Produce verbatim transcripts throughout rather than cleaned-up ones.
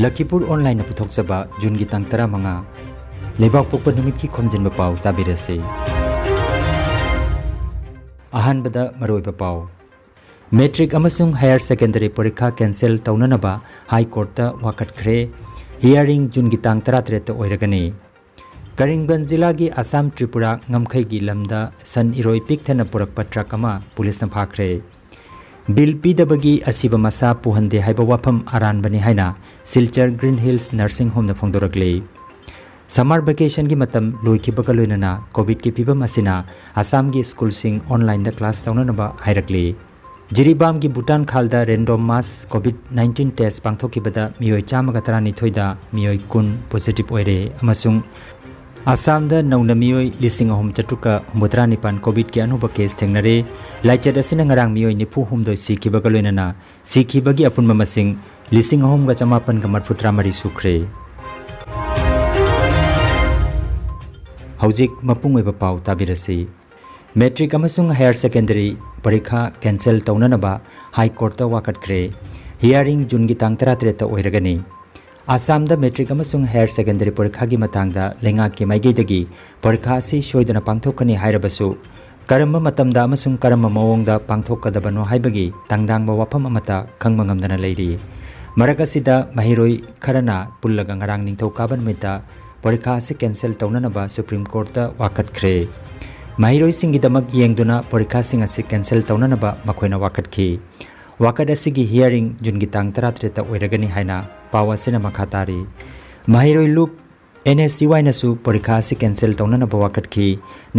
ꯂꯈꯤꯄꯨꯔ ꯑꯣꯟꯂꯥꯏꯟꯅ ꯄꯨꯊꯣꯛꯆꯕ ꯖꯨꯟꯒꯤ ꯇꯥꯡ ꯇꯔꯥꯃꯉꯥ, ꯂꯩꯕꯥꯛ ꯄꯣꯛꯄ ꯅꯨꯃꯤꯠꯀꯤ ꯈꯣꯝꯖꯤꯟꯕ ꯄꯥꯎ ꯇꯥꯕꯤꯔꯁꯤ꯫ ꯑꯍꯥꯟꯕꯗ ꯃꯔꯨꯑꯣꯏꯕ ꯄꯥꯎ꯫ ꯃꯦꯇ꯭ꯔꯤꯛ ꯑꯃꯁꯨꯡ ꯍꯥꯌꯔ ꯁꯦꯀꯦꯟꯗꯔꯤ ꯄꯔꯤꯈꯥ ꯀꯦꯟꯁꯦꯜ ꯇꯧꯅꯅꯕ ꯍꯥꯏ ꯀꯣꯔꯠꯇ ꯋꯥꯀꯠꯈ꯭ꯔꯦ꯫ ꯍꯤꯌꯥꯔꯤꯡ ꯖꯨꯟꯒꯤ ꯇꯥꯡ ꯇꯔꯥꯇꯔꯦꯠꯇ ꯑꯣꯏꯔꯒꯅꯤ꯫ ꯀꯔꯤꯝꯒꯟꯖ ꯖꯤꯂꯥꯒꯤ ꯑꯁꯥꯝ ꯇ꯭ꯔꯤꯄꯨꯔꯥ ꯉꯝꯈꯩꯒꯤ ꯂꯝꯗ ꯁꯟ ꯏꯔꯣꯏ ꯄꯤꯛ ꯊꯟꯅ ꯄꯨꯔꯛꯄ ꯇ꯭ꯔꯛ ꯑꯃ ꯄꯨꯂꯤꯁꯅ ꯐꯥꯈ꯭ꯔꯦ꯫ ꯕꯤꯜ ꯄꯤꯗꯕꯒꯤ ꯑꯁꯤꯕ ꯃꯁꯥ ꯄꯨꯍꯟꯗꯦ ꯍꯥꯏꯕ ꯋꯥꯐꯝ ꯑꯔꯥꯟꯕꯅꯤ ꯍꯥꯏꯅ ꯁꯤꯜꯆꯔ ꯒ꯭ꯔꯤꯟ ꯍꯤꯜꯁ ꯅꯔꯁꯤꯡ ꯍꯣꯝꯅ ꯐꯣꯡꯗꯣꯔꯛꯂꯤ꯫ ꯁꯝꯃꯔ ꯚꯦꯀꯦꯁꯟꯒꯤ ꯃꯇꯝ ꯂꯣꯏꯈꯤꯕꯒ ꯂꯣꯏꯅꯅ ꯀꯣꯚꯤꯗꯀꯤ ꯐꯤꯕꯝ ꯑꯁꯤꯅ ꯑꯁꯥꯝꯒꯤ ꯁ꯭ꯀꯨꯜꯁꯤꯡ ꯑꯣꯟꯂꯥꯏꯟꯗ ꯀ꯭ꯂꯥꯁ ꯇꯧꯅꯅꯕ ꯍꯥꯏꯔꯛꯂꯤ꯫ ꯖꯤꯔꯤꯕꯥꯝꯒꯤ ꯚꯨꯇꯥꯟ ꯈꯥꯜꯗ ꯔꯦꯟꯗꯣꯝ ꯃꯥꯁ ꯀꯣꯚꯤꯗ ꯅꯥꯏꯟꯇꯤꯟ ꯇꯦꯁ ꯄꯥꯡꯊꯣꯛꯈꯤꯕꯗ ꯃꯤꯑꯣꯏ ꯆꯥꯝꯃꯒ ꯇꯔꯥꯅꯤꯊꯣꯏꯗ ꯃꯤꯑꯣꯏ ꯀꯨꯟ ꯄꯣꯖꯤꯇꯤꯚ ꯑꯣꯏꯔꯦ ꯑꯃꯁꯨꯡ ꯑꯁꯥꯝꯗ ꯅꯧꯅ ꯃꯤꯑꯣꯏ ꯂꯤꯁꯤꯡ ꯑꯍꯨꯝ ꯆꯥꯇ꯭ꯔꯨꯛꯀ ꯍꯨꯝꯐꯨꯇꯔꯥ ꯅꯤꯄꯥꯟ ꯀꯣꯚꯤꯗꯀꯤ ꯑꯅꯧꯕ ꯀꯦꯁ ꯊꯦꯡꯅꯔꯦ꯫ ꯂꯥꯏꯆꯠ ꯑꯁꯤꯅ ꯉꯔꯥꯡ ꯃꯤꯑꯣꯏ ꯅꯤꯐꯨ ꯍꯨꯝꯗꯣꯏ ꯁꯤꯈꯤꯕꯒ ꯂꯣꯏꯅꯅ ꯁꯤꯈꯤꯕꯒꯤ ꯑꯄꯨꯟꯕ ꯃꯁꯤꯡ ꯂꯤꯁꯤꯡ ꯑꯍꯨꯝꯒ ꯆꯃꯥꯄꯟꯒ ꯃꯔꯤꯐꯨꯇꯔꯥ ꯃꯔꯤ ꯁꯨꯈ꯭ꯔꯦ꯫ ꯍꯧꯖꯤꯛ ꯃꯄꯨꯡ ꯑꯣꯏꯕ ꯄꯥꯎ ꯇꯥꯕꯤꯔꯁꯤ꯫ ꯃꯦꯇ꯭ꯔꯤꯛ ꯑꯃꯁꯨꯡ ꯍꯥꯌꯔ ꯁꯦꯀꯦꯟꯗꯔꯤ ꯄꯔꯤꯈꯥ ꯀꯦꯟꯁꯦꯜ ꯇꯧꯅꯅꯕ ꯍꯥꯏ ꯀꯣꯔꯠꯇ ꯋꯥꯀꯠꯈ꯭ꯔꯦ꯫ ꯍꯤꯌꯥꯔꯤꯡ ꯖꯨꯟꯒꯤ ꯇꯥꯡ ꯇꯔꯥꯇꯔꯦꯠꯇ ꯑꯣꯏꯔꯒꯅꯤ꯫ ꯑꯁꯥꯝꯗ ꯃꯦꯇ꯭ꯔꯤꯛ ꯑꯃꯁꯨꯡ ꯍꯥꯌꯔ ꯁꯦꯀꯦꯟꯗꯔꯤ ꯄꯔꯤꯈꯥꯒꯤ ꯃꯇꯥꯡꯗ ꯂꯩꯉꯥꯛꯀꯤ ꯃꯥꯏꯀꯩꯗꯒꯤ ꯄꯔꯤꯈꯥ ꯑꯁꯤ ꯁꯣꯏꯗꯅ ꯄꯥꯡꯊꯣꯛꯀꯅꯤ ꯍꯥꯏꯔꯕꯁꯨ, ꯀꯔꯝꯕ ꯃꯇꯝꯗ ꯑꯃꯁꯨꯡ ꯀꯔꯝꯕ ꯃꯑꯣꯡꯗ ꯄꯥꯡꯊꯣꯛꯀꯗꯕꯅꯣ ꯍꯥꯏꯕꯒꯤ ꯇꯥꯡꯗꯥꯡꯕ ꯋꯥꯐꯝ ꯑꯃꯠꯇ ꯈꯪꯕ ꯉꯝꯗꯅ ꯂꯩꯔꯤ꯫ ꯃꯔꯛ ꯑꯁꯤꯗ ꯃꯍꯩꯔꯣꯏ ꯈꯔꯅ ꯄꯨꯜꯂꯒ ꯉꯔꯥꯡ ꯅꯤꯡꯊꯧꯀꯥꯕ ꯅꯨꯃꯤꯠꯇ ꯄꯔꯤꯈꯥ ꯑꯁꯤ ꯀꯦꯟꯁꯦꯜ ꯇꯧꯅꯅꯕ ꯁꯨꯄ꯭ꯔꯤꯝ ꯀꯣꯔꯠꯇ ꯋꯥꯀꯠꯈ꯭ꯔꯦ꯫ ꯃꯍꯩꯔꯣꯏꯁꯤꯡꯒꯤꯗꯃꯛ ꯌꯦꯡꯗꯨꯅ ꯄꯔꯤꯈꯥꯁꯤꯡ ꯑꯁꯤ ꯀꯦꯟꯁꯦꯜ ꯇꯧꯅꯅꯕ ꯃꯈꯣꯏꯅ ꯋꯥꯀꯠꯈꯤ꯫ ꯋꯥꯀꯠ ꯑꯁꯤꯒꯤ ꯍꯤꯌꯥꯔꯤꯡ ꯖꯨꯟꯒꯤ ꯇꯥꯡ ꯇꯔꯥꯇꯔꯦꯠꯇ ꯑꯣꯏꯔꯒꯅꯤ ꯍꯥꯏꯅ ꯄꯥꯎ ꯑꯁꯤꯅ ꯃꯈꯥ ꯇꯥꯔꯤ꯫ ꯃꯍꯩꯔꯣꯏ ꯂꯨꯞ ꯑꯦꯟ ꯑꯦꯁ ꯁꯤ ꯋꯥꯏꯅꯁꯨ ꯄꯔꯤꯈꯥ ꯑꯁꯤ ꯀꯦꯟꯁꯦꯜ ꯇꯧꯅꯅꯕ ꯋꯥꯀꯠꯈꯤ꯫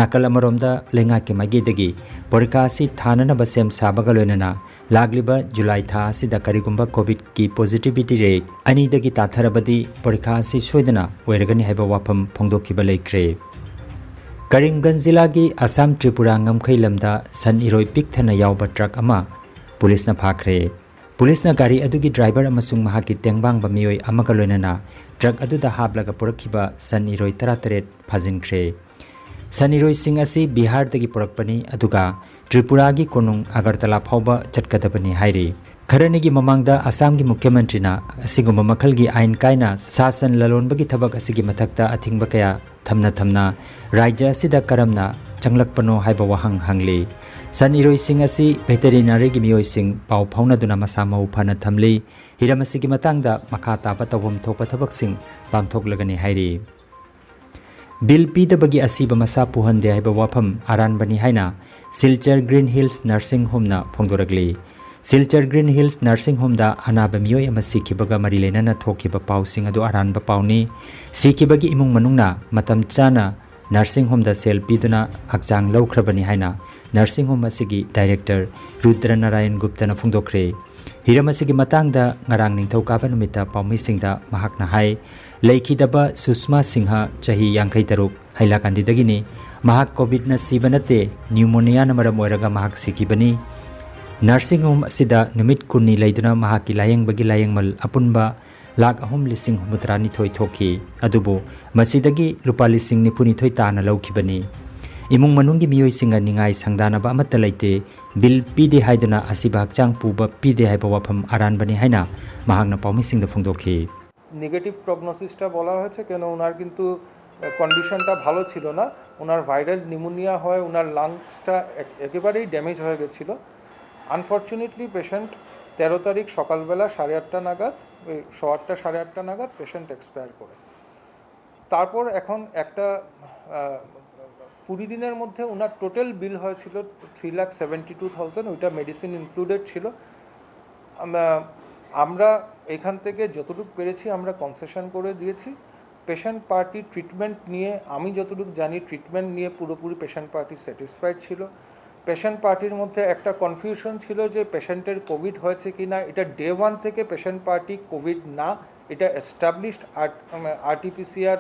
ꯅꯥꯀꯜ ꯑꯃꯔꯣꯝꯗ ꯂꯩꯉꯥꯛꯀꯤ ꯃꯥꯏꯀꯩꯗꯒꯤ ꯄꯔꯤꯈꯥ ꯑꯁꯤ ꯊꯥꯅꯅꯕ ꯁꯦꯝ ꯁꯥꯕꯒ ꯂꯣꯏꯅꯅ ꯂꯥꯛꯂꯤꯕ ꯖꯨꯂꯥꯏ ꯊꯥ ꯑꯁꯤꯗ ꯀꯔꯤꯒꯨꯝꯕ ꯀꯣꯚꯤꯗꯀꯤ ꯄꯣꯖꯤꯇꯤꯚꯤꯇꯤ ꯔꯦꯠ ꯑꯅꯤꯗꯒꯤ ꯇꯥꯊꯔꯕꯗꯤ ꯄꯔꯤꯈꯥ ꯑꯁꯤ ꯁꯣꯏꯗꯅ ꯑꯣꯏꯔꯒꯅꯤ ꯍꯥꯏꯕ ꯋꯥꯐꯝ ꯐꯣꯡꯗꯣꯛꯈꯤꯕ ꯂꯩꯈ꯭ꯔꯦ꯫ ꯀꯔꯤꯝꯒꯟꯖ ꯖꯤꯂꯥꯒꯤ ꯑꯁꯥꯝ ꯇ꯭ꯔꯤꯄꯨꯔꯥ ꯉꯝꯈꯩ ꯂꯝꯗ ꯁꯟ ꯏꯔꯣꯏ ꯄꯤꯛ ꯊꯟꯅ ꯌꯥꯎꯕ ꯇ꯭ꯔꯛ ꯑꯃ ꯄꯨꯂꯤꯁꯅ ꯐꯥꯈ꯭ꯔꯦ꯫ ꯄꯨꯂꯤꯁꯅ ꯒꯥꯔꯤ ꯑꯗꯨꯒꯤ ꯗ꯭ꯔꯥꯏꯚꯔ ꯑꯃꯁꯨꯡ ꯃꯍꯥꯛꯀꯤ ꯇꯦꯡꯕꯥꯡꯕ ꯃꯤꯑꯣꯏ ꯑꯃꯒ ꯂꯣꯏꯅꯅ ꯇ꯭ꯔꯛ ꯑꯗꯨꯗ ꯍꯥꯞꯂꯒ ꯄꯨꯔꯛꯈꯤꯕ ꯁꯟ ꯏꯔꯣꯏ ꯇꯔꯥꯇꯔꯦꯠ ꯐꯥꯖꯤꯟꯈ꯭ꯔꯦ꯫ ꯁꯟ ꯏꯔꯣꯏꯁꯤꯡ ꯑꯁꯤ ꯕꯤꯍꯥꯔꯗꯒꯤ ꯄꯨꯔꯛꯄꯅꯤ, ꯑꯗꯨꯒ ꯇ꯭ꯔꯤꯄꯨꯔꯥꯒꯤ ꯀꯣꯅꯨꯡ ꯑꯒꯔꯇꯂꯥ ꯐꯥꯎꯕ ꯆꯠꯀꯗꯕꯅꯤ ꯍꯥꯏꯔꯤ꯫ ꯈꯔꯅꯤꯒꯤ ꯃꯃꯥꯡꯗ ꯑꯁꯥꯝꯒꯤ ꯃꯨꯈ꯭ꯌ ꯃꯟꯇ꯭ꯔꯤꯅ ꯑꯁꯤꯒꯨꯝꯕ ꯃꯈꯜꯒꯤ ꯑꯥꯏꯟ ꯀꯥꯏꯅ ꯁꯥ ꯁꯟ ꯂꯂꯣꯟꯕꯒꯤ ꯊꯕꯛ ꯑꯁꯤꯒꯤ ꯃꯊꯛꯇ ꯑꯊꯤꯡꯕ ꯀꯌꯥ ꯊꯝꯅ ꯊꯝꯅ ꯔꯥꯖ꯭ꯌ ꯑꯁꯤꯗ ꯀꯔꯝꯅ ꯆꯪꯂꯛꯄꯅꯣ ꯍꯥꯏꯕ ꯋꯥꯍꯪ ꯍꯪꯂꯤ꯫ ꯁꯟ ꯏꯔꯣꯏꯁꯤꯡ ꯑꯁꯤ ꯚꯦꯇꯦꯔꯤꯅꯥꯔꯤꯒꯤ ꯃꯤꯑꯣꯏꯁꯤꯡ ꯄꯥꯎ ꯐꯥꯎꯅꯗꯨꯅ ꯃꯁꯥ ꯃꯎ ꯐꯅ ꯊꯝꯂꯤ꯫ ꯍꯤꯔꯝ ꯑꯁꯤꯒꯤ ꯃꯇꯥꯡꯗ ꯃꯈꯥ ꯇꯥꯕ ꯇꯧꯐꯝ ꯊꯣꯛꯄ ꯊꯕꯛꯁꯤꯡ ꯄꯥꯡꯊꯣꯛꯂꯒꯅꯤ ꯍꯥꯏꯔꯤ꯫ ꯕꯤꯜ ꯄꯤꯗꯕꯒꯤ ꯑꯁꯤꯕ ꯃꯁꯥ ꯄꯨꯍꯟꯗꯦ ꯍꯥꯏꯕ ꯋꯥꯐꯝ ꯑꯔꯥꯟꯕꯅꯤ ꯍꯥꯏꯅ ꯁꯤꯜꯆꯔ ꯒ꯭ꯔꯤꯟ ꯍꯤꯜꯁ ꯅꯔꯁꯤꯡ ꯍꯣꯝꯅ ꯐꯣꯡꯗꯣꯔꯛꯂꯤ꯫ ꯁꯤꯜꯆꯔ ꯒ꯭ꯔꯤꯟ ꯍꯤꯜꯁ ꯅꯔꯁꯤꯡ ꯍꯣꯝꯗ ꯑꯅꯥꯕ ꯃꯤꯑꯣꯏ ꯑꯃ ꯁꯤꯈꯤꯕꯒ ꯃꯔꯤ ꯂꯩꯅꯅ ꯊꯣꯛꯈꯤꯕ ꯄꯥꯎꯁꯤꯡ ꯑꯗꯨ ꯑꯔꯥꯟꯕ ꯄꯥꯎꯅꯤ꯫ ꯁꯤꯈꯤꯕꯒꯤ ꯏꯃꯨꯡ ꯃꯅꯨꯡꯅ ꯃꯇꯝ ꯆꯥꯅ ꯅꯔꯁꯤꯡ ꯍꯣꯝꯗ ꯁꯦꯜ ꯄꯤꯗꯨꯅ ꯍꯛꯆꯥꯡ ꯂꯧꯈ꯭ꯔꯕꯅꯤ ꯍꯥꯏꯅ ꯅꯔꯁꯤꯡ ꯍꯣꯝ ꯑꯁꯤꯒꯤ ꯗꯥꯏꯔꯦꯛꯇꯔ ꯔꯨꯗ꯭ꯔ ꯅꯥꯔꯥꯌꯟ ꯒꯨꯞꯇꯅ ꯐꯣꯡꯗꯣꯛꯈ꯭ꯔꯦ꯫ ꯍꯤꯔꯝ ꯑꯁꯤꯒꯤ ꯃꯇꯥꯡꯗ ꯉꯔꯥꯡ ꯅꯤꯡꯊꯧꯀꯥꯕ ꯅꯨꯃꯤꯠꯇ ꯄꯥꯎꯃꯤꯁꯤꯡꯗ ꯃꯍꯥꯛꯅ ꯍꯥꯏ, ꯂꯩꯈꯤꯗꯕ ꯁꯨꯁꯃꯥ ꯁꯤꯡꯍ, ꯆꯍꯤ ꯌꯥꯡꯈꯩ ꯇꯔꯨꯛ, ꯍꯩꯂꯥꯀꯥꯟꯗꯤꯗꯒꯤꯅꯤ꯫ ꯃꯍꯥꯛ ꯀꯣꯚꯤꯗꯅ ꯁꯤꯕ ꯅꯠꯇꯦ, ꯅ꯭ꯌꯨꯃꯣꯅꯤꯌꯥꯅ ꯃꯔꯝ ꯑꯣꯏꯔꯒ ꯃꯍꯥꯛ ꯁꯤꯈꯤꯕꯅꯤ꯫ ꯅꯔꯁꯤꯡ ꯍꯣꯝ ꯑꯁꯤꯗ ꯅꯨꯃꯤꯠ ꯀꯨꯟꯅꯤ ꯂꯩꯗꯨꯅ ꯃꯍꯥꯛꯀꯤ ꯂꯥꯌꯦꯡꯕꯒꯤ ꯂꯥꯌꯦꯡꯃꯜ ꯑꯄꯨꯟꯕ ꯂꯥꯈ ꯑꯍꯨꯝ ꯂꯤꯁꯤꯡ ꯍꯨꯝꯐꯨꯇꯔꯥ ꯅꯤꯊꯣꯏ ꯊꯣꯛꯈꯤ꯫ ꯑꯗꯨꯕꯨ ꯃꯁꯤꯗꯒꯤ ꯂꯨꯄꯥ ꯂꯤꯁꯤꯡ ꯅꯤꯐꯨ ꯅꯤꯊꯣꯏ ꯇꯥꯅ ꯂꯧꯈꯤꯕꯅꯤ꯫ ꯏꯃꯨꯡ ꯃꯅꯨꯡꯒꯤ ꯃꯤꯑꯣꯏꯁꯤꯡꯒ ꯅꯤꯡꯉꯥꯏ ꯁꯪꯗꯥꯅꯕ ꯑꯃꯠꯇ ꯂꯩꯇꯦ꯫ ꯕꯤꯜ ꯄꯤꯗꯦ ꯍꯥꯏꯗꯨꯅ ꯑꯁꯤꯕ ꯍꯛꯆꯥꯡ ꯄꯨꯕ ꯄꯤꯗꯦ ꯍꯥꯏꯕ ꯋꯥꯐꯝ ꯑꯔꯥꯟꯕꯅꯤ ꯍꯥꯏꯅ ꯃꯍꯥꯛꯅ ꯄꯥꯎꯃꯤꯁꯤꯡꯗ ꯐꯣꯡꯗꯣꯛꯈꯤ꯫ নেগেটিভ প্রগনোসিসটা বলা হয়েছে, কেন ওনার কিন্তু কন্ডিশনটা ভালো ছিল না। ওনার ভাইরাল নিউমোনিয়া হয়, ওনার লাংসটা একেবারেই ড্যামেজ হয়ে গেছিলো। আনফর্চুনেটলি পেশেন্ট তেরো তারিখ সকালবেলা সাড়ে আটটা নাগাদ, ওই সোয়া আটটা সাড়ে আটটা নাগাদ পেশেন্ট এক্সপায়ার করে। তারপর এখন একটা আহ, কুড়ি দিনের মধ্যে ওনার টোটাল বিল হয়েছিল three lakh seventy two thousand, ওইটা মেডিসিন ইনক্লুডেড ছিল। আমরা আমরা এখান থেকে যতটুকু পেরেছি আমরা কনসেশন করে দিয়েছি। পেশেন্ট পার্টি ট্রিটমেন্ট নিয়ে, আমি যতটুকু জানি, ট্রিটমেন্ট নিয়ে পুরোপুরি পেশেন্ট পার্টি স্যাটিসফাইড ছিল। পেশেন্ট পার্টির মধ্যে একটা কনফিউশন ছিল যে পেশেন্টের কোভিড হয়েছে কি না। এটা ডে ওয়ান থেকে পেশেন্ট পার্টি কোভিড না, এটা এস্টাবলিশড আরটিপিসিআর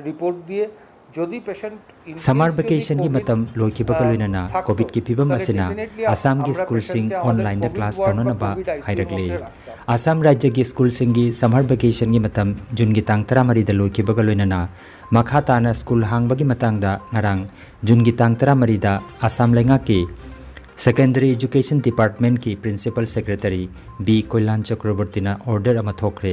রিপোর্ট দিয়ে। যদি পেশেন্ট ꯁꯝꯃꯔ ꯚꯦꯀꯦꯁꯟꯒꯤ ꯃꯇꯝ ꯂꯣꯏꯈꯤꯕꯒ ꯂꯣꯏꯅꯅ ꯀꯣꯚꯤꯗꯀꯤ ꯐꯤꯕꯝ ꯑꯁꯤꯅ ꯑꯁꯥꯝꯒꯤ ꯁ꯭ꯀꯨꯜꯁꯤꯡ ꯑꯣꯟꯂꯥꯏꯟꯗ ꯀ꯭ꯂꯥꯁ ꯇꯧꯅꯅꯕ ꯍꯥꯏꯔꯛꯂꯤ꯫ ꯑꯁꯥꯝ ꯔꯥꯖ꯭ꯌꯒꯤ ꯁ꯭ꯀꯨꯜꯁꯤꯡꯒꯤ ꯁꯝꯃꯔ ꯚꯦꯀꯦꯁꯟꯒꯤ ꯃꯇꯝ ꯖꯨꯟꯒꯤ ꯇꯥꯡ ꯇꯔꯥꯃꯔꯤꯗ ꯂꯣꯏꯈꯤꯕꯒ ꯂꯣꯏꯅꯅ ꯃꯈꯥ ꯇꯥꯅ ꯁ꯭ꯀꯨꯜ ꯍꯥꯡꯕꯒꯤ ꯃꯇꯥꯡꯗ ꯉꯔꯥꯡ ꯖꯨꯟꯒꯤ ꯇꯥꯡ ꯇꯔꯥꯃꯔꯤꯗ ꯑꯁꯥꯝ ꯂꯩꯉꯥꯛꯀꯤ Secondary Education Departmentꯀꯤ Principal Secretary B ꯀꯣꯏꯂꯥꯟ ꯆꯀ꯭ꯔꯕꯔꯇꯤꯅ order ꯑꯃ ꯊꯣꯛꯈ꯭ꯔꯦ꯫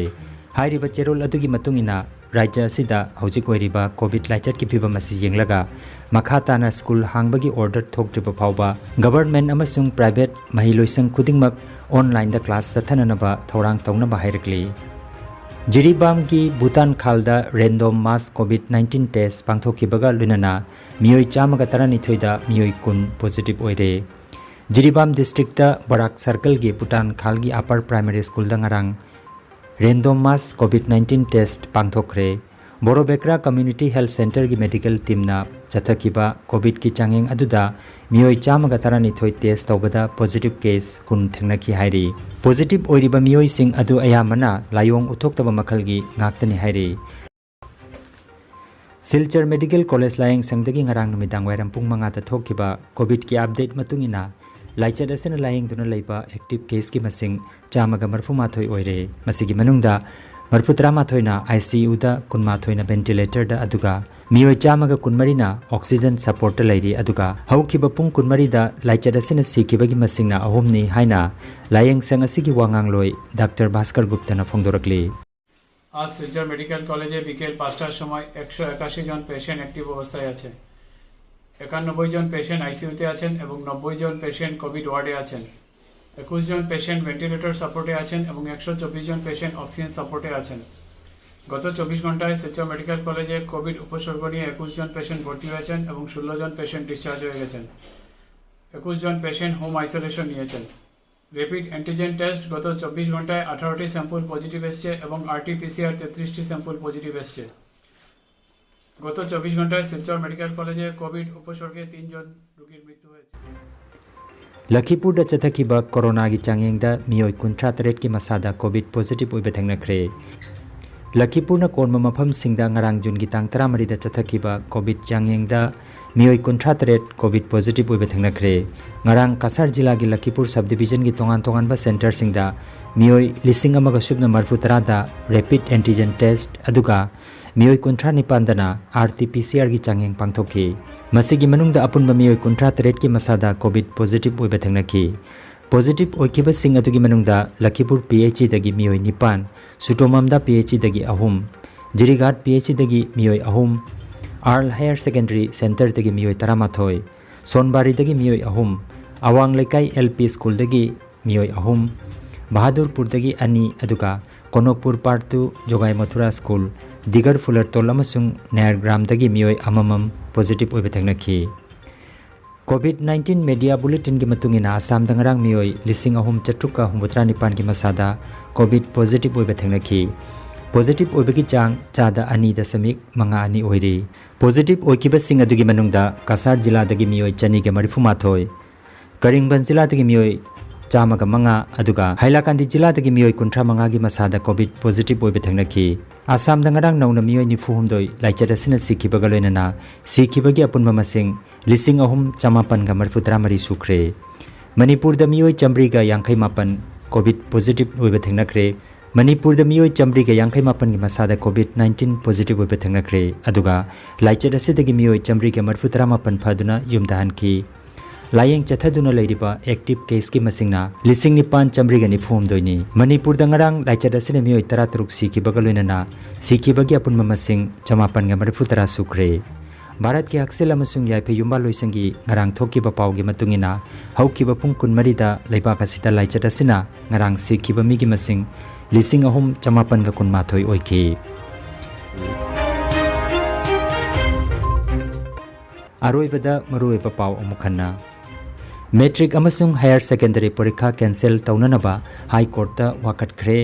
ꯍꯥꯏꯔꯤꯕ ꯆꯦꯔꯣꯜ ꯑꯗꯨꯒꯤ ꯃꯇꯨꯡ ꯏꯟꯅ, ꯔꯥꯖ꯭ꯌ ꯑꯁꯤꯗ ꯍꯧꯖꯤꯛ ꯑꯣꯏꯔꯤꯕ COVID ꯂꯥꯏꯆꯠꯀꯤ ꯐꯤꯕꯝ ꯑꯁꯤ ꯌꯦꯡꯂꯒ, ꯃꯈꯥ ꯇꯥꯅ school ꯍꯥꯡꯕꯒꯤ order ꯊꯣꯛꯇ꯭ꯔꯤꯕ ꯐꯥꯎꯕ government ꯑꯃꯁꯨꯡ private ꯃꯍꯩꯂꯣꯏꯁꯪ ꯈꯨꯗꯤꯡꯃꯛ online class ꯆꯠꯊꯅꯅꯕ ꯊꯧꯔꯥꯡ ꯇꯧꯅꯕ ꯍꯥꯏꯔꯛꯂꯤ꯫ ꯖꯤꯔꯤꯕꯥꯝꯒꯤ Bhutan ꯈꯥꯜꯗ random mass COVID nineteen test ꯄꯥꯡꯊꯣꯛꯈꯤꯕꯒ ꯂꯣꯏꯅꯅ ꯃꯤꯑꯣꯏ ꯆꯥꯝꯃꯒ ꯇꯔꯥꯅꯤꯊꯣꯏꯗ ꯃꯤꯑꯣꯏ ꯀꯨꯟ positive ꯑꯣꯏꯔꯦ꯫ ꯖꯤꯔꯤꯕꯥꯝ districtꯇ ꯕꯔꯥꯛ circleꯒꯤ ꯚꯨꯇꯥꯟ ꯈꯥꯜꯒꯤ Upper Primary Schoolꯗ ꯉꯔꯥꯡ random mass COVID nineteen test ꯄꯥꯡꯊꯣꯛꯈ꯭ꯔꯦ꯫ ꯕꯣꯔꯣꯕꯦꯀ꯭ꯔꯥ Community Health Centreꯒꯤ medical teamꯅ ꯆꯠꯊꯈꯤꯕ COVIDꯀꯤ ꯆꯥꯡꯌꯦꯡ ꯑꯗꯨꯗ ꯃꯤꯑꯣꯏ ꯆꯥꯝꯃꯒ ꯇꯔꯥꯅꯤꯊꯣꯏ test ꯇꯧꯕꯗ positive case ꯀꯨꯟ ꯊꯦꯡꯅꯈꯤ ꯍꯥꯏꯔꯤ꯫ Positive ꯑꯣꯏꯔꯤꯕ ꯃꯤꯑꯣꯏꯁꯤꯡ ꯑꯗꯨ ꯑꯌꯥꯝꯕꯅ ꯂꯥꯏꯑꯣꯡ ꯎꯠꯊꯣꯛꯇꯕ ꯃꯈꯜꯒꯤ ꯉꯥꯛꯇꯅꯤ ꯍꯥꯏꯔꯤ꯫ ꯁꯤꯜꯆꯔ Medical College ꯂꯥꯏꯌꯦꯡꯁꯪꯗꯒꯤ ꯉꯔꯥꯡ ꯅꯨꯃꯤꯗꯥꯡ ꯋꯥꯏꯔꯝ ꯄꯨꯡ ꯃꯉꯥꯗ ꯊꯣꯛꯈꯤꯕ COVIDꯀꯤ update ꯃꯇꯨꯡ ꯏꯟꯅ, ꯂꯥꯏꯆꯠ ꯑꯁꯤꯅ ꯂꯥꯌꯦꯡꯗꯨꯅ ꯂꯩꯕ active caseꯀꯤ ꯃꯁꯤꯡ ꯆꯥꯝꯃꯒ ꯃꯔꯤꯐꯨ ꯃꯥꯊꯣꯏ ꯑꯣꯏꯔꯦ꯫ ꯃꯁꯤꯒꯤ ꯃꯅꯨꯡꯗ ꯃꯔꯤꯐꯨ ꯇꯔꯥꯃꯥꯊꯣꯏꯅ ICUꯗ, ꯀꯨꯟꯃꯥꯊꯣꯏꯅ ventilatorꯗ, ꯑꯗꯨꯒ ꯃꯤꯑꯣꯏ ꯆꯥꯝꯃꯒ ꯀꯨꯟꯃꯔꯤꯅ oxygen supportꯇ ꯂꯩꯔꯤ꯫ ꯑꯗꯨꯒ ꯍꯧꯈꯤꯕ ꯄꯨꯡ ꯀꯨꯟꯃꯔꯤꯗ ꯂꯥꯏꯆꯠ ꯑꯁꯤꯅ ꯁꯤꯈꯤꯕꯒꯤ ꯃꯁꯤꯡꯅ ꯑꯍꯨꯝꯅꯤ ꯍꯥꯏꯅ ꯂꯥꯏꯌꯦꯡꯁꯪ ꯑꯁꯤꯒꯤ ꯋꯥꯉꯥꯡꯂꯣꯏ Doctor ꯚꯥꯁꯀꯔ ꯒꯨꯞꯇꯅ ꯐꯣꯡꯗꯣꯔꯛꯂꯤ꯫ আজ শিলচর মেডিকেল কলেজে বিকেল পাঁচটার সময় একশো একাশি জন পেশেন্ট অ্যাক্টিভ অবস্থায় আছে, একানব্বই জন পেশেন্ট আইসিইউতে আছেন এবং নব্বই জন পেশেন্ট কোভিড ওয়ার্ডে আছেন। একুশ জন পেশেন্ট ভেন্টিলেটর সাপোর্টে আছেন এবং একশো চব্বিশ জন পেশেন্ট অক্সিজেন সাপোর্টে আছেন। গত চব্বিশ ঘন্টায় শিলচর মেডিকেল কলেজে কোভিড উপসর্গ নিয়ে একুশ জন পেশেন্ট ভর্তি হয়েছেন এবং ষোলো জন পেশেন্ট ডিসচার্জ হয়ে গেছেন। একুশ জন পেশেন্ট হোম আইসোলেশন নিয়েছেন। র্যাপিড অ্যান্টিজেন টেস্ট গত চব্বিশ ঘন্টায় আঠারোটি স্যাম্পল পজিটিভ এসছে এবং আরটিপিসিআর তেত্রিশটি স্যাম্পল পজিটিভ এসছে। গত চব্বিশ ঘন্টায় শিলচর মেডিকেল কলেজে কোভিড উপসর্গে তিনজন রোগীর মৃত্যু হয়েছে। ꯂꯈꯤꯄꯨꯔꯗ ꯆꯠꯊꯈꯤꯕ ꯀꯣꯔꯣꯅꯥꯒꯤ ꯆꯥꯡꯌꯦꯡꯗ ꯃꯤꯑꯣꯏ ꯀꯨꯟꯊ꯭ꯔꯥ ꯇꯔꯦꯠꯀꯤ ꯃꯁꯥꯗ ꯀꯣꯚꯤꯗ ꯄꯣꯖꯤꯇꯤꯚ ꯑꯣꯏꯕ ꯊꯦꯡꯅꯈ꯭ꯔꯦ꯫ ꯂꯈꯤꯄꯨꯔꯅ ꯀꯣꯟꯕ ꯃꯐꯝꯁꯤꯡꯗ ꯉꯔꯥꯡ ꯖꯨꯟꯒꯤ ꯇꯥꯡ ꯇꯔꯥꯃꯔꯤꯗ ꯆꯠꯊꯈꯤꯕ ꯀꯣꯚꯤꯗ ꯆꯥꯡꯌꯦꯡꯗ ꯃꯤꯑꯣꯏ ꯀꯨꯟꯊ꯭ꯔꯥ ꯇꯔꯦꯠ ꯀꯣꯚꯤꯗ ꯄꯣꯖꯤꯇꯤꯚ ꯑꯣꯏꯕ ꯊꯦꯡꯅꯈ꯭ꯔꯦ꯫ ꯉꯔꯥꯡ ꯀꯁꯥꯔ ꯖꯤꯂꯥꯒꯤ ꯂꯈꯤꯄꯨꯔ ꯁꯕ ꯗꯤꯕꯤꯖꯟꯒꯤ ꯇꯣꯉꯥꯟ ꯇꯣꯉꯥꯟꯕ ꯁꯦꯟꯇꯔꯁꯤꯡꯗ ꯃꯤꯑꯣꯏ ꯂꯤꯁꯤꯡ ꯑꯃꯒ ꯁꯨꯞꯅ ꯃꯔꯤꯐꯨ ꯇꯔꯥꯗ ꯔꯦꯄꯤꯗ ꯑꯦꯟꯇꯤꯖꯦꯟ ꯇꯦꯁ ꯑꯗꯨꯒ ꯃꯤꯑꯣꯏ ꯀꯨꯟꯊ꯭ꯔꯥ ꯅꯤꯄꯥꯟꯗꯅ ꯑꯥꯔ ꯇꯤ ꯄꯤ ꯁꯤ ꯑꯥꯔꯒꯤ ꯆꯥꯡꯌꯦꯡ ꯄꯥꯡꯊꯣꯛꯈꯤ꯫ ꯃꯁꯤꯒꯤ ꯃꯅꯨꯡꯗ ꯑꯄꯨꯟꯕ ꯃꯤꯑꯣꯏ ꯀꯨꯟꯊ꯭ꯔꯥ ꯇꯔꯦꯠꯀꯤ ꯃꯁꯥꯗ ꯀꯣꯚꯤꯗ ꯄꯣꯖꯤꯇꯤꯚ ꯑꯣꯏꯕ ꯊꯦꯡꯅꯈꯤ꯫ ꯄꯣꯖꯤꯇꯤꯚ ꯑꯣꯏꯈꯤꯕꯁꯤꯡ ꯑꯗꯨꯒꯤ ꯃꯅꯨꯡꯗ ꯂꯈꯤꯄꯨꯔ ꯄꯤ ꯑꯩꯆ ꯁꯤꯗꯒꯤ ꯃꯤꯑꯣꯏ ꯅꯤꯄꯥꯟ, ꯁꯨꯇꯣꯃꯝꯗꯥ ꯄꯤ ꯑꯩꯆ ꯁꯤꯗꯒꯤ ꯑꯍꯨꯝ, ꯖꯤꯔꯤꯒꯥꯠ ꯄꯤ ꯑꯩꯆ ꯁꯤꯗꯒꯤ ꯃꯤꯑꯣꯏ ꯑꯍꯨꯝ, ꯑꯥꯔꯜ ꯍꯥꯌꯔ ꯁꯦꯀꯦꯟꯗꯔꯤ ꯁꯦꯟꯇꯔꯗꯒꯤ ꯃꯤꯑꯣꯏ ꯇꯔꯥꯃꯥꯊꯣꯏ, ꯁꯣꯟꯕꯥꯔꯤꯗꯒꯤ ꯃꯤꯑꯣꯏ ꯑꯍꯨꯝ, ꯑꯋꯥꯡ ꯂꯩꯀꯥꯏ ꯑꯦꯜ ꯄꯤ ꯁ꯭ꯀꯨꯜꯗꯒꯤ ꯃꯤꯑꯣꯏ ꯑꯍꯨꯝ, ꯕꯍꯥꯗꯨꯔꯄꯨꯔꯗꯒꯤ ꯑꯅꯤ, ꯑꯗꯨꯒ ꯀꯣꯅꯣꯛꯄꯨꯔ part two ꯖꯣꯒꯥꯏ Mathura school, digger ꯐꯨꯂꯔꯇꯣꯜ ꯑꯃꯁꯨꯡ ꯅꯌꯔꯒ꯭ꯔꯥꯝꯗꯒꯤ ꯃꯤꯑꯣꯏ ꯑꯃꯃꯝ ꯄꯣꯖꯤꯇꯤꯚ ꯑꯣꯏꯕ ꯊꯦꯡꯅꯈꯤ꯫ ꯀꯣꯚꯤꯗ ꯅꯥꯏꯟꯇꯤꯟ ꯃꯦꯗꯤꯌꯥ ꯕꯨꯂꯦꯇꯤꯟꯒꯤ ꯃꯇꯨꯡ ꯏꯟꯅ, ꯑꯁꯥꯝꯗ ꯉꯔꯥꯡ ꯃꯤꯑꯣꯏ ꯂꯤꯁꯤꯡ ꯑꯍꯨꯝ ꯆꯥꯇ꯭ꯔꯨꯛꯀ ꯍꯨꯝꯐꯨꯇꯔꯥ ꯅꯤꯄꯥꯟꯒꯤ ꯃꯁꯥꯗ ꯀꯣꯚꯤꯗ ꯄꯣꯖꯤꯇꯤꯚ ꯑꯣꯏꯕ ꯊꯦꯡꯅꯈꯤ꯫ ꯄꯣꯖꯤꯇꯤꯚ ꯑꯣꯏꯕꯒꯤ ꯆꯥꯡ ꯆꯥꯗ ꯑꯅꯤ ꯗꯁꯃꯤꯛ ꯃꯉꯥ ꯑꯅꯤ ꯑꯣꯏꯔꯤ꯫ ꯄꯣꯖꯤꯇꯤꯚ ꯑꯣꯏꯈꯤꯕꯁꯤꯡ ꯑꯗꯨꯒꯤ ꯃꯅꯨꯡꯗ ꯀꯁꯥꯔ ꯖꯤꯂꯥꯗꯒꯤ ꯃꯤꯑꯣꯏ ꯆꯅꯤꯒ ꯃꯔꯤꯐꯨ ꯃꯥꯊꯣꯏ, ꯀꯔꯤꯡꯕꯟ ꯖꯤꯂꯥꯗꯒꯤ ꯃꯤꯑꯣꯏ ꯆꯥꯝꯃꯒ ꯃꯉꯥ, ꯑꯗꯨꯒ ꯍꯥꯏꯂꯥꯀꯥꯟꯗꯤ ꯖꯤꯂꯥꯗꯒꯤ ꯃꯤꯑꯣꯏ ꯀꯨꯟꯊ꯭ꯔꯥ ꯃꯉꯥꯒꯤ ꯃꯁꯥꯗ ꯀꯣꯚꯤꯗ ꯄꯣꯖꯤꯇꯤꯚ ꯑꯣꯏꯕ ꯊꯦꯡꯅꯈꯤ꯫ ꯑꯁꯥꯝꯗ ꯉꯔꯥꯡ ꯅꯧꯅ ꯃꯤꯑꯣꯏ ꯅꯤꯐꯨ ꯍꯨꯝꯗꯣꯏ ꯂꯥꯏꯆꯠ ꯑꯁꯤꯅ ꯁꯤꯈꯤꯕꯒ ꯂꯣꯏꯅꯅ ꯁꯤꯈꯤꯕꯒꯤ ꯑꯄꯨꯟꯕ ꯃꯁꯤꯡ ꯂꯤꯁꯤꯡ ꯑꯍꯨꯝ ꯆꯃꯥꯄꯟꯒ ꯃꯔꯤꯐꯨ ꯇꯔꯥ ꯃꯔꯤ ꯁꯨꯈ꯭ꯔꯦ꯫ ꯃꯅꯤꯄꯨꯔꯗ ꯃꯤꯑꯣꯏ ꯆꯥꯃꯔꯤꯒ ꯌꯥꯡꯈꯩ ꯃꯥꯄꯟ ꯀꯣꯚꯤꯗ ꯄꯣꯖꯤꯇꯤꯚ ꯑꯣꯏꯕ ꯊꯦꯡꯅꯈ꯭ꯔꯦ꯫ ꯃꯅꯤꯄꯨꯔꯗ ꯃꯤꯑꯣꯏ ꯆꯥꯃꯔꯤꯒ ꯌꯥꯡꯈꯩ ꯃꯥꯄꯟꯒꯤ ꯃꯁꯥꯗ ꯀꯣꯚꯤꯗ ꯅꯥꯏꯟꯇꯤꯟ ꯄꯣꯖꯤꯇꯤꯚ ꯑꯣꯏꯕ ꯊꯦꯡꯅꯈ꯭ꯔꯦ꯫ ꯑꯗꯨꯒ ꯂꯥꯏꯆꯠ ꯑꯁꯤꯗꯒꯤ ꯃꯤꯑꯣꯏ ꯆꯥꯃꯔꯤꯒ ꯃꯔꯤꯐꯨ ꯇꯔꯥ ꯃꯥꯄꯟ ꯐꯗꯨꯅ ꯌꯨꯝꯗ ꯍꯟꯈꯤ꯫ ꯂꯥꯌꯦꯡ ꯆꯠꯊꯗꯨꯅ ꯂꯩꯔꯤꯕ ꯑꯦꯛꯇꯤꯚ ꯀꯦꯁꯀꯤ ꯃꯁꯤꯡꯅ ꯂꯤꯁꯤꯡ ꯅꯤꯄꯥꯟ ꯆꯥꯃꯔꯤꯒ ꯅꯤꯐꯨ ꯍꯨꯝꯗꯣꯏꯅꯤ꯫ ꯃꯅꯤꯄꯨꯔꯗ ꯉꯔꯥꯡ ꯂꯥꯏꯆꯠ ꯑꯁꯤꯅ ꯃꯤꯑꯣꯏ ꯇꯔꯥꯇꯔꯨꯛ ꯁꯤꯈꯤꯕꯒ ꯂꯣꯏꯅꯅ ꯁꯤꯈꯤꯕꯒꯤ ꯑꯄꯨꯟꯕ ꯃꯁꯤꯡ ꯆꯃꯥꯄꯟꯒ ꯃꯔꯤꯐꯨ ꯇꯔꯥ ꯁꯨꯈ꯭ꯔꯦ꯫ ꯚꯥꯔꯠꯀꯤ ꯍꯛꯁꯦꯜ ꯑꯃꯁꯨꯡ ꯌꯥꯏꯐ ꯌꯨꯝꯕꯥꯜꯂꯣꯏꯁꯪꯒꯤ ꯉꯔꯥꯡ ꯊꯣꯛꯈꯤꯕ ꯄꯥꯎꯒꯤ ꯃꯇꯨꯡ ꯏꯟꯅ, ꯍꯧꯈꯤꯕ ꯄꯨꯡ ꯀꯨꯟꯃꯔꯤꯗ ꯂꯩꯕꯥꯛ ꯑꯁꯤꯗ ꯂꯥꯏꯆꯠ ꯑꯁꯤꯅ ꯉꯔꯥꯡ ꯁꯤꯈꯤꯕ ꯃꯤꯒꯤ ꯃꯁꯤꯡ ꯂꯤꯁꯤꯡ ꯑꯍꯨꯝ ꯆꯃꯥꯄꯟꯒ ꯀꯨꯟꯃꯥꯊꯣꯏ ꯑꯣꯏꯈꯤ꯫ ꯑꯔꯣꯏꯕꯗ ꯃꯔꯨꯑꯣꯏꯕ ꯄꯥꯎ ꯑꯃꯨꯛ ꯍꯟꯅ꯫ ꯃꯦꯇ꯭ꯔꯤꯛ ꯑꯃꯁꯨꯡ ꯍꯥꯌꯔ ꯁꯦꯀꯦꯟꯗꯔꯤ ꯄꯔꯤꯈꯥ ꯀꯦꯟꯁꯦꯜ ꯇꯧꯅꯅꯕ ꯍꯥꯏ ꯀꯣꯔꯠꯇ ꯋꯥꯀꯠꯈ꯭ꯔꯦ꯫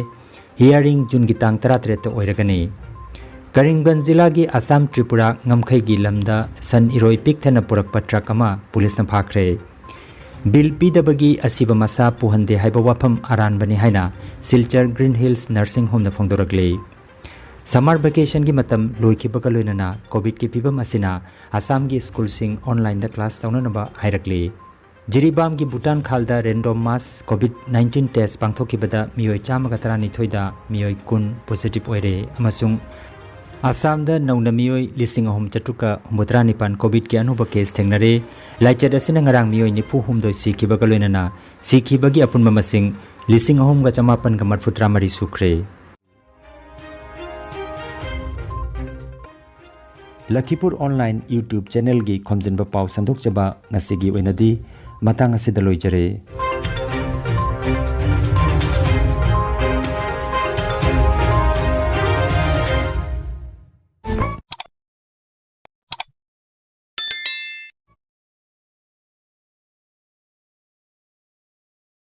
ꯍꯤꯌꯥꯔꯤꯡ ꯖꯨꯟꯒꯤ ꯇꯥꯡ ꯇꯔꯥꯇꯔꯦꯠꯇ ꯑꯣꯏꯔꯒꯅꯤ꯫ ꯀꯔꯤꯡꯕꯟ ꯖꯤꯂꯥꯒꯤ ꯑꯁꯥꯝ ꯇ꯭ꯔꯤꯄꯨꯔꯥ ꯉꯝꯈꯩꯒꯤ ꯂꯝꯗ ꯁꯟ ꯏꯔꯣꯏ ꯄꯤꯛ ꯊꯟꯅ ꯄꯨꯔꯛꯄ ꯇ꯭ꯔꯛ ꯑꯃ ꯄꯨꯂꯤꯁꯅ ꯐꯥꯈ꯭ꯔꯦ꯫ ꯕꯤꯜ ꯄꯤꯗꯕꯒꯤ ꯑꯁꯤꯕ ꯃꯁꯥ ꯄꯨꯍꯟꯗꯦ ꯍꯥꯏꯕ ꯋꯥꯐꯝ ꯑꯔꯥꯟꯕꯅꯤ ꯍꯥꯏꯅ ꯁꯤꯜꯆꯔ ꯒ꯭ꯔꯤꯟ ꯍꯤꯜꯁ ꯅꯔꯁꯤꯡ ꯍꯣꯝꯅ ꯐꯣꯡꯗꯣꯔꯛꯂꯤ꯫ ꯁꯝꯃꯔ ꯚꯦꯀꯦꯁꯟꯒꯤ ꯃꯇꯝ ꯂꯣꯏꯈꯤꯕꯒ ꯂꯣꯏꯅꯅ ꯀꯣꯚꯤꯗꯀꯤ ꯐꯤꯕꯝ ꯑꯁꯤꯅ ꯑꯁꯥꯝꯒꯤ ꯁ꯭ꯀꯨꯜꯁꯤꯡ ꯑꯣꯟꯂꯥꯏꯟꯗ ꯀ꯭ꯂꯥꯁ ꯇꯧꯅꯅꯕ ꯍꯥꯏꯔꯛꯂꯤ꯫ ꯖꯤꯔꯤꯕꯥꯝꯒꯤ ꯚꯨꯇꯥꯟ ꯈꯥꯜꯗ ꯔꯦꯟꯗꯣꯝ ꯃꯥꯁ ꯀꯣꯚꯤꯗ ꯅꯥꯏꯟꯇꯤꯟ ꯇꯦꯁ ꯄꯥꯡꯊꯣꯛꯈꯤꯕꯗ ꯃꯤꯑꯣꯏ ꯆꯥꯝꯃꯒ ꯇꯔꯥꯅꯤꯊꯣꯏꯗ ꯃꯤꯑꯣꯏ ꯀꯨꯟ ꯄꯣꯖꯤꯇꯤꯚ ꯑꯣꯏꯔꯦ ꯑꯃꯁꯨꯡ ꯑꯁꯥꯝꯗ ꯅꯧꯅ ꯃꯤꯑꯣꯏ ꯂꯤꯁꯤꯡ ꯑꯍꯨꯝ ꯆꯥꯇ꯭ꯔꯨꯛꯀ ꯍꯨꯝꯐꯨꯇꯔꯥ ꯅꯤꯄꯥꯟ ꯀꯣꯚꯤꯗꯀꯤ ꯑꯅꯧꯕ ꯀꯦꯁ ꯊꯦꯡꯅꯔꯦ꯫ ꯂꯥꯏꯆꯠ ꯑꯁꯤꯅ ꯉꯔꯥꯡ ꯃꯤꯑꯣꯏ ꯅꯤꯐꯨ ꯍꯨꯝꯗꯣꯏ ꯁꯤꯈꯤꯕꯒ ꯂꯣꯏꯅꯅ ꯁꯤꯈꯤꯕꯒꯤ ꯑꯄꯨꯟꯕ ꯃꯁꯤꯡ ꯂꯤꯁꯤꯡ ꯑꯍꯨꯝꯒ ꯆꯃꯥꯄꯟꯒ ꯃꯔꯐꯨꯇꯔꯥ ꯃꯔꯤ ꯁꯨꯈ꯭ꯔꯦ꯫ ꯂꯈꯤꯄꯨꯔ ꯑꯣꯟꯂꯥꯏꯟ YouTube ꯆꯦꯅꯦꯜꯒꯤ ꯈꯣꯝꯖꯤꯟꯕ ꯄꯥꯎ ꯁꯟꯗꯣꯛꯆꯕ ꯉꯁꯤꯒꯤ ꯑꯣꯏꯅꯗꯤ ꯃꯇꯥꯡ ꯑꯁꯤꯗ ꯂꯣꯏꯖꯔꯦ꯫